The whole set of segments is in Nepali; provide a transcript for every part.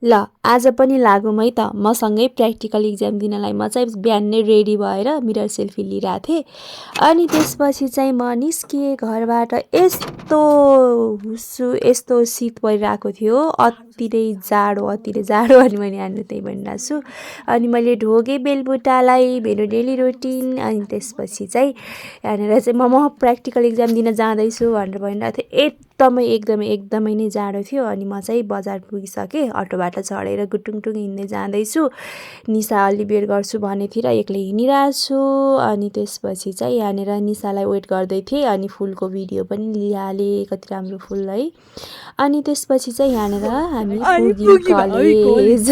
ल आज पनि लागौँ है त मसँगै प्र्याक्टिकल इक्जाम दिनलाई। म चाहिँ बिहान नै रेडी भएर मिरर सेल्फी लिइरहेको थिएँ। अनि त्यसपछि चाहिँ म निस्किएँ घरबाट। यस्तो शीत परिरहेको थियो, अति नै जाडो अनि मैले यहाँनिर त्यही भनिरहेको छु। अनि मैले ढोगेँ बेलबुटालाई, मेरो डेली रुटिन। अनि त्यसपछि चाहिँ यहाँनिर चाहिँ म प्र्याक्टिकल इक्जाम दिन जाँदैछु भनेर भनिरहेको थिएँ। एकदमै नै जाडो थियो। अनि म चाहिँ बजार पुगिसकेँ, अटोबाट चढेर गुटुङटुङ हिँड्दै जाँदैछु। निशा अलि बेर गर्छु भनेतिर एक्लै हिँडिरहेको छु। अनि त्यसपछि चाहिँ यहाँनिर निशालाई वेट गर्दै थिएँ। अनि फुलको भिडियो पनि लिइहालेँ, कति राम्रो फुल है। अनि त्यसपछि चाहिँ यहाँनिर हामी पुग्यौँ कलेज।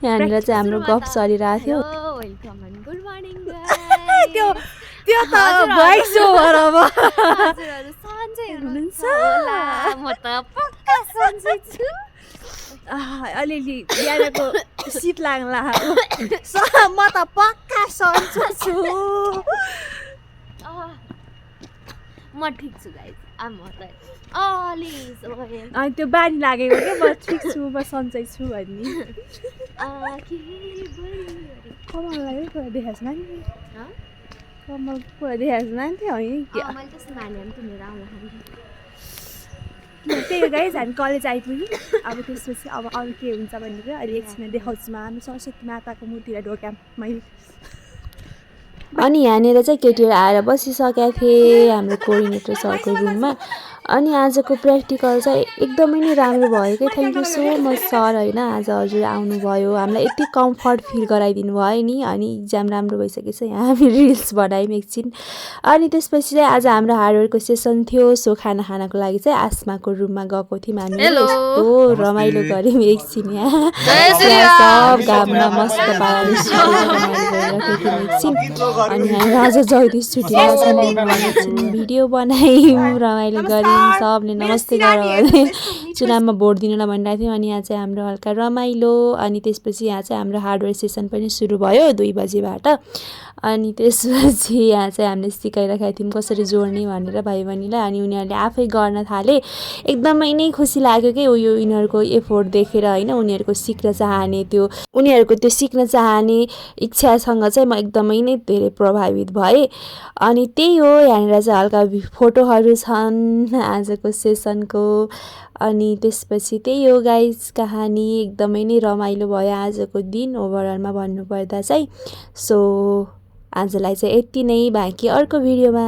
यहाँनिर चाहिँ हाम्रो गफ चलिरहेको थियो। गुड मर्निङ त्यो त भोइस ओभर अब हजुरहरु सन्चै हुनुहुन्छ होला। म त पक्का सन्चै छु। अलिअलि बिहानको शीत लाग्ला। म त पक्का सन्चै छु। म ठिक छु गाइस। अनि त्यो बानी लागेको क्या, म ठिक छु, म सन्चै छु भन्ने। कमल लाग्यो देखाएको छैन नि। कमल देखाएको छैन नि होइन क्या। मैले त्यस्तो नानी पनि किनेर आउँदाखेरि त्यही हो गाइस, हामी कलेज आइपुग्यौँ। अब त्यसपछि अब अरू के हुन्छ भनेर अहिले एकछिन देखाउँछु। हामी सरस्वती माताको मूर्तिलाई ढोक्याम मैले। अनि यहाँनिर चाहिँ केटीहरू आएर बसिसकेका थिए हाम्रो कोअर्डिनेटर सरको रुममा। अनि आजको प्र्याक्टिकल चाहिँ एकदमै नै राम्रो भयो क्या। Thank you so much sir होइन, आज हजुर आउनुभयो, हामीलाई यति कम्फर्ट फिल गराइदिनु भयो नि। अनि इक्जाम राम्रो भइसकेछ, यहाँ हामी रिल्स बनायौँ एकछिन। अनि त्यसपछि चाहिँ आज हाम्रो हार्डवेयरको सेसन थियो। सो खाना खानको लागि चाहिँ आसमाको रुममा गएको थियौँ हामी। यस्तो रमाइलो गऱ्यौँ एकछिन। यहाँ सब घाममा मस्त पाराले सुतेर एकछिन। अनि हामी आज जगदीश छुट्टी भिडियो बनायौँ, रमाइलो गऱ्यौँ। सबले नमस्ते गर भने चुनावमा भोट दिनलाई भनिरहेको थियौँ। अनि यहाँ चाहिँ हाम्रो हल्का रमाइलो। अनि त्यसपछि यहाँ चाहिँ हाम्रो हार्डवेयर सेसन पनि सुरु भयो 2 बजेबाट। अनि त्यसपछि यहाँ चाहिँ हामीले सिकाइरहेका थियौँ कसरी जोड्ने भनेर भाइ बहिनीलाई। अनि उनीहरूले आफै गर्न थाले। एकदमै नै खुसी लाग्यो कि यो यिनीहरूको एफोर्ट देखेर होइन, उनीहरूको सिक्न चाहने इच्छासँग चाहिँ म एकदमै नै धेरै प्रभावित भएँ। अनि त्यही हो, यहाँनिर चाहिँ हल्का फोटोहरू छन् आजको सेसनको। अनि त्यसपछि त्यही हो गाइस कहानी। एकदमै नै रमाइलो भयो आजको दिन ओभरअलमा भन्नुपर्दा चाहिँ। सो आजलाई चाहिँ यति नै, बाँकी अर्को भिडियोमा।